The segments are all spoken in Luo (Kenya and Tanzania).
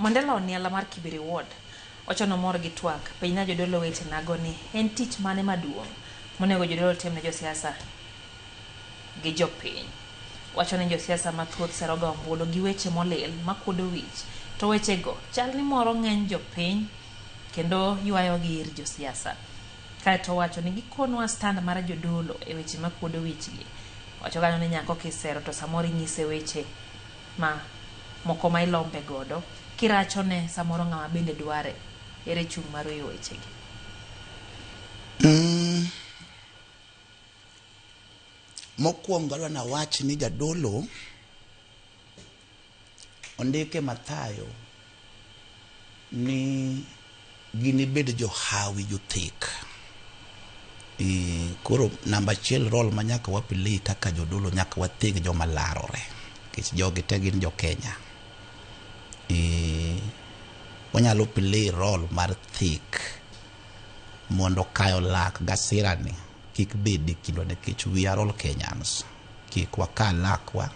Mandela Oniala mar Kiberi Ward wacho nomor gi twak. Penjna jodolo wetenago ni en tich mane maduong' monego jodolo tim ne josiasa gi jopiny. Wacho ni josiasa mathoth seroga ombulu gi weche molil makuodo wich to wechego chal ni moro ng'eny jopiny kendo ywayogi ir josiasa. Kaeto owacho ni gikonwa stand mar jodolo e weche makuodo wichgi. Wacho kanyo ni nyako kisero to samoro inyise weche ma moko ma ilombe godo kirachone samoro ng'ama bende dware. Ere chung' maru e wechegi? Mokwongo adwa nawach ni jadolo ondike Mathayo ni ginibed johawi jothek. Koro namba achiel, role ma nyaka wa play kaka jodolo, nyaka watheg joma larore nikech jogi te gin jo Kenya. Wanyalo play role mar thek mondo kayo lak gasira ni kik bedi kindwa nikech we are all Kenyans. Kik waka lakwa,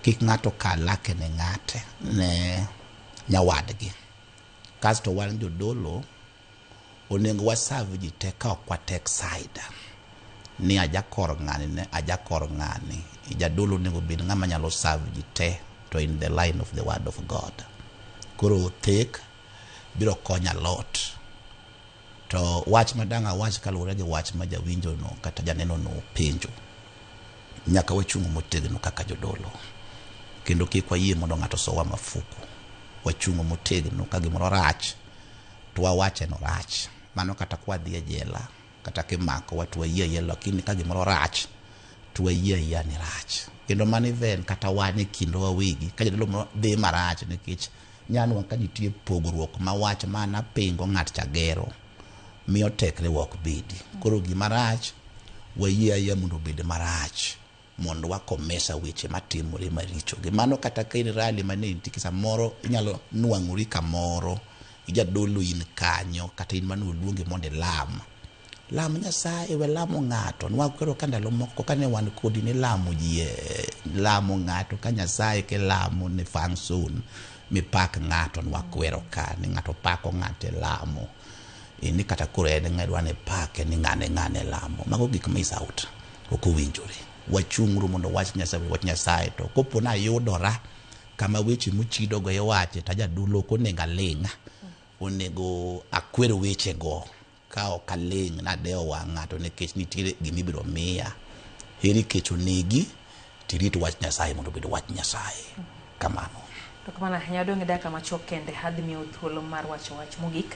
kik ng'ato ka lake ne ng'ate ne nyawadgi. Kasto wan jodolo onego waserve ji te ka ok wa take side ni aja kor ng'ani ne aja kor ng'ani. Jadolo onego bed ng'ama nyalo serve ji te to in the line of the word of God. Koro thek biro konyo a lot. To wach madang' awach kaluwore gi wach ma jawinjo no kata janeno no penjo, nyaka wachung' motegno kaka jodolo kendo kik wayie mondo ng'ato sowa mafuku. Wachung' motegno ka gimoro rach to wawache no rach. Mano kata kwadhi e jela kata kimakowa to wayie ayie, lakini ka gimoro rach to wayie ayia ni rach. Kendo mano even kata wan e kindwa wawegi ka jadolo moro dhi marach nikech nyanwa ka nitie pogruok ma wach mana pingo ng'at cha gero miyo tekre ok bedi. Koro gima rach wayie ayia mondo obed marach mondo wakomesa weche matimore maricho gi. Mano kata ka in rally mane nitie samoro inyalo nwang'ori kamoro ijadolo in kanyo kata in mane oluongi mondo ilam. Lam Nyasaye, we lamo ng'ato. Nwakwero ka ndalo moko kane wan kodi ni lamo ji, lamo ng'ato ka Nyasaye kilamo ni function mipak ng'ato. Nwakwero ka ni ng'ato pako ng'ato e lamo. Ni kata koro en ng'e ni pake ni ng'ane ng'ane lamo. Mago gik ma is out. Ok owinjore. Wachung'uru mondo wach Nyasaye wach Nyasaye. To kopo nayudora kama weche mochido go iwache to jadolo ok onego aling'. Onego akwer weche go ka ok aling' nadewo wang' ng'ato nikech nitiere gimibiro miya. Heri kech onegi tirit wach Nyasaye mondo obed wach Nyasaye. Kamano. To kamano ahinya, wadong' e dakika machuok kende, adhi miyou thuolo mar wacho wach mogik.